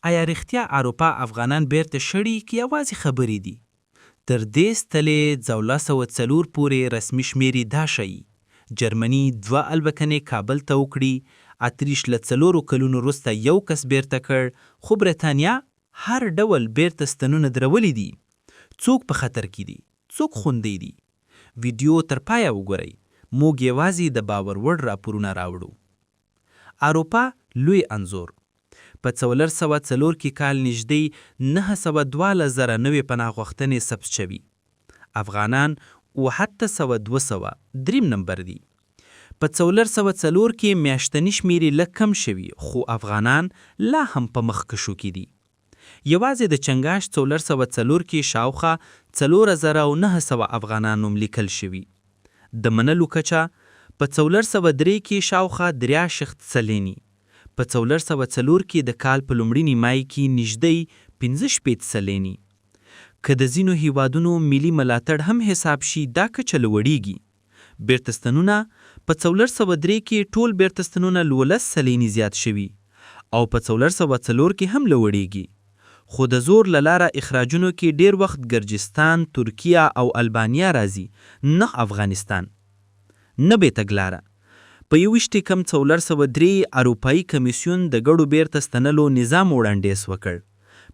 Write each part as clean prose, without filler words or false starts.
ایا رښتیا اروپا افغانان بېرته شړي که یوازې خبرې دي؟ تر دېس تلې څولرسوه څلور پورې رسمي شمېري دا ښيي. جرمني دوه الوتنې کابل ته وکړي، اطریش له څلورو کلونو وروسته یو کس بېرته کړ، خو برېتانیا هر ډول بېرته ستنونه درولي دي. څوک په خطر کې دي؟ څوک خوندی دي؟ ویډیو تر پایه وګورئ، موږ یوازې د باوروړ راپورونه راوړو. اروپا لوی انځور. په څولرسوه څلور کې کال نږدی 900 دوالس زره نوې پناه غوښتنې ثبت شوي. افغانان اوحته سوه 200 دریم نمبر دي. په څولرسوه څلور کې میاشتني شمېري لږ کم شوي، خو افغانان لا هم په مخکښو کې دي. یوازې د چنګاښ څولرسوه څلور کې شاوخوا 4900 افغانان نوم لیکل شوي. د منلو کچه، په څولرسوه درې کې شاوخوا دریاشخت سلني، په څولرسوه څلور کې د کال په لومړي نیمایي کې نږدی 65 سلني. که د ځینو هیوادونو ملي ملاتړ هم حساب شي، دا کچه لوړېږي. بېرته ستنونه، په څولرسوه درې کې ټول بېرته ستنونه لولس سلني زیات شوي، او په څولرسوه څلور کې هم لوړېږي. خو د زور له لاره اخراجونو کې ډېر وخت ګرجستان، ترکیه او البانیا راځي، نه افغانستان. نوې تګلاره، په 21 کم څولرسوه درې اروپایي کمیسیون د ګډو بېرته ستنلو نظام وړانډېز وکړ.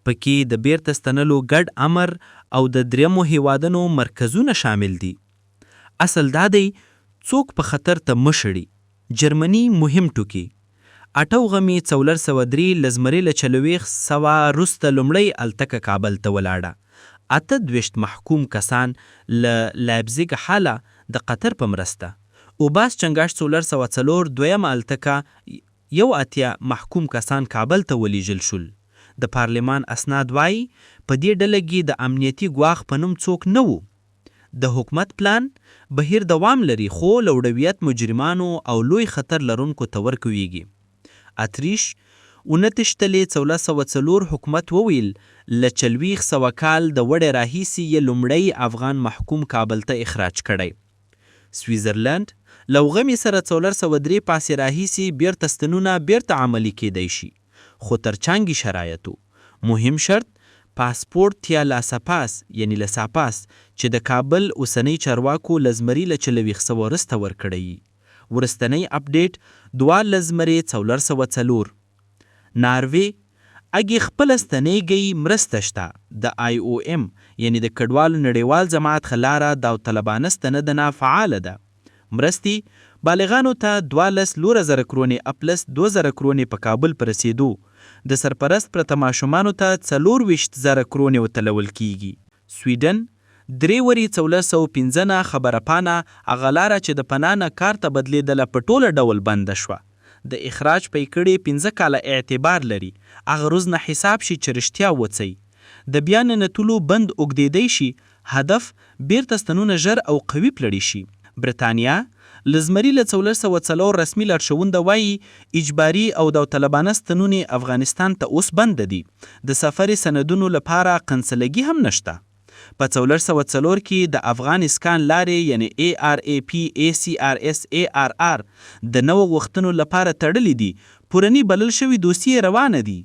په کې د بېرته ستنلو ګډ امر او د درېیمو هیوادنو مرکزونه شامل دي. اصل دا دی، څوک په خطر ته مه شړي. جرمني مهم ټکي. اټه وغمی څولرسوه درې له زمری له چلویښت سوه روسته لومړی التکه کابل ته ولاړه، اته دویشت محکوم کسان له لایپزیګ هاله د قطر په مرسته. اوباس چنګاښ څولرسوه څلور دویمه التکه 81 محکوم کسان کابل ته ولیږل شول. د پارلمان اسناد وایي، په دې ډله ګې د امنیتي ګواښ په نوم څوک نه وو. د حکومت پلان، بهیر دوام لري، خو لوړویت مجرمانو او لوی خطر لرونکو ته ورکویږي. اطریش اونتش تلې څولرسوه څلور حکومت وویل، له چلویښت سوه کال د وړی راهیسې یې لومړی افغان محکوم کابل ته اخراج کړی. سویزرلنډ، له وغمي سره څولرسوه درې پاسې راهیسې بېرته ستنونه بېرته عملي کېدی شي، خو تر چانګي شرایطو. مهم شرط، پاسپورت یا لاسه پاس یعنی لساپاس چې د کابل اوسنۍ چارواکو له زمری له چلویښت سوه ورسته ورکړیي. ورستنی اپډېټ، 12 زمرې څولرسوه څلور. ناروې، اګې خپله ستنېږئ، مرسته شته. د آی او ام یعنی د کډوالو نړیوال جماعت ښه لاره داوطلبانه ستندنه فعاله ده. مرستې، بالغانو ته 12 لوره زره کرونې اپلس 2000 کرونې په کابل په رسېدو. د سرپرست پرته ماشومانو ته 24 زره کرونې وتلول کېږي. سویډن، درې وری څولرسوه پنځه نه خبرپانه، هغه لاره چې د پناه نه کار ته بدلېدله په ټوله ډول بنده شوه. د اخراج پیکړې پنځه کاله اعتبار لري، هغه روځ نه حساب شي چې رښتیا وڅئ. د بیا ننوتلو بند اوږدېدی شي، هدف، بېرته ستنونه ژر او قوي پلړي شي. برېتانیا، له زمري له څولرسوه څلور رسمي لارښوونده وایي، اجباري او داوطلبانه ستنونې افغانستان ته اوس بنده دي. د سفرې سندونو لپاره قنسلګي هم نشته. په څولرسوه څلور کې د افغان اسکان لارې یعنی ARAP، ACRS، ARR د نوو غوښتنو لپاره تړلې دي، پورني بلل شوې دوسیې روانه دي.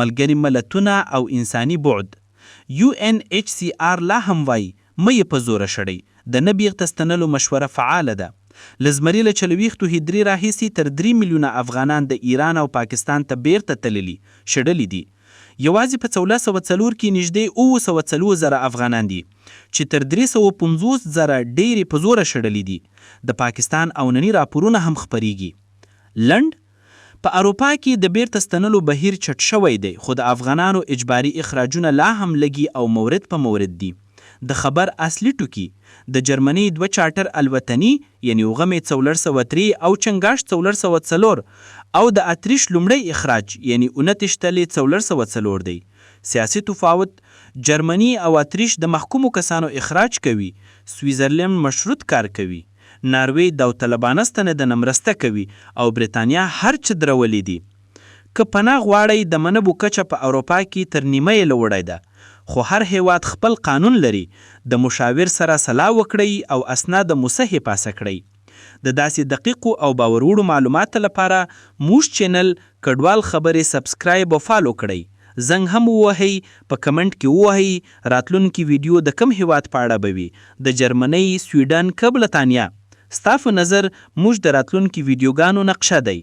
ملګري ملتونه او انساني بعد، UNHCR لا هم وایي، مه یې په زوره شړئ. د نه بېرته ستنلو مشوره فعاله ده. له زمري له چلویښتو هدري راهیسې تر درې میلیونه افغانان د ایران او پاکستان ته بېرته تللي، شړلي دي. یوازې په څولرسوه څلور کې نږدې اووه سوه څلو زره افغانان دي، چې تر 350 زره ډېر یې په زوره شړلي دي. د پاکستان او نني راپورونه هم خپرېږي. لنډ، په اروپا کې د بېرته ستنلو بهیر چټ شوی دی، خو د افغانانو اجباري اخراجونه لا هم لږي او مورد په مورد دي. د خبر اصلي ټکي، د جرمني دوه چارټر الوتني یعنی وغمې څولرسوه درې او چنګاښ څولرسوه څلور او د اطریش لومړی اخراج یعنی اونتش تلې څولرسوه څلور دی. سیاسي تفاوت، جرمني او اطریش د محکومو کسانو اخراج کوي، سویزرلنډ مشروط کار کوي، ناروې داوطلبانه ستنېدنه مرسته کوي او برېتانیا هر چه درولي دي. که پناه غواړئ، د منبو کچه په اروپا کې تر نیمه یې لوړی ده، خو هر هیواد خپل قانون لري. د مشاور سره سلا وکړئ او اسناد موصحې پاسه کړئ. د داسې دقیقو او باوروړو معلومات لپاره موږ چینل کډوال خبرې سبسکرایب او فالو کړئ. زنګ هم ووهئ په کمنټ کې ووایئ راتلونکې ویډیو د کوم هیواد په اړه به وي د جرمنۍ، سویډن که بړتانیا؟ ستا فو نظر موږ د راتلونکې ویډیوګانو نقشه دی.